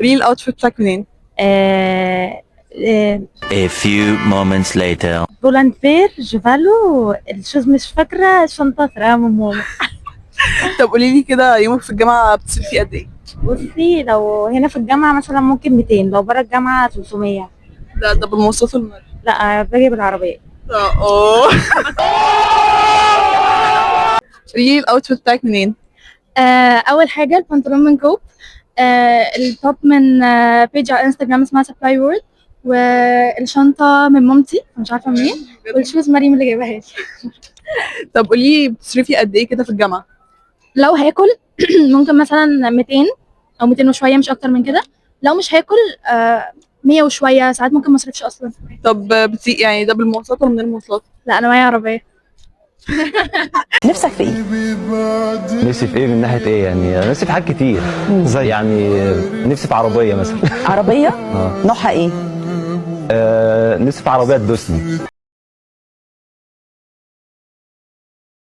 قولي لي ال outfit بتاعك منين؟ آه آه. A few moments later. Pull & Bear، جوفالو، ال shoes مش فاكرة، الشنطة سرقها من ماما. طب قولي لي كده، يومك في الجامعة بتصرفي قد ايه؟ بصي، لو هنا في الجامعة مثلا ممكن 200، لو بره الجامعة 300. ده بالمواصلات ولا من لا، باجي بالعربية. اه، قولي لي ال outfit بتاعك منين؟ اول حاجة البنطلون من كوب، ال top من page على انستجرام اسمها Supply World، والشنطه من مامتي مش عارفه منين، وال shoes مريم اللي جايبها لي. طب قولي لي بتصرفي قد ايه كده في الجامعة؟ لو هاكل ممكن مثلا 200 او 200 وشويه، مش اكتر من كده. لو مش هاكل 100 وشويه، ساعات ممكن ما اصرفش اصلا. طب يعني ده بالمواصلات ولا من المواصلات؟ لا، انا معايا عربيه. نفسك في ايه؟ نفسي في ايه من ناحية ايه يعني؟ أنا نفسي في حاجات كتير. زي؟ يعني نفسي في عربية مثلا. عربية؟ اه. نوعها ايه؟ آه، نفسي في عربية تدوسني.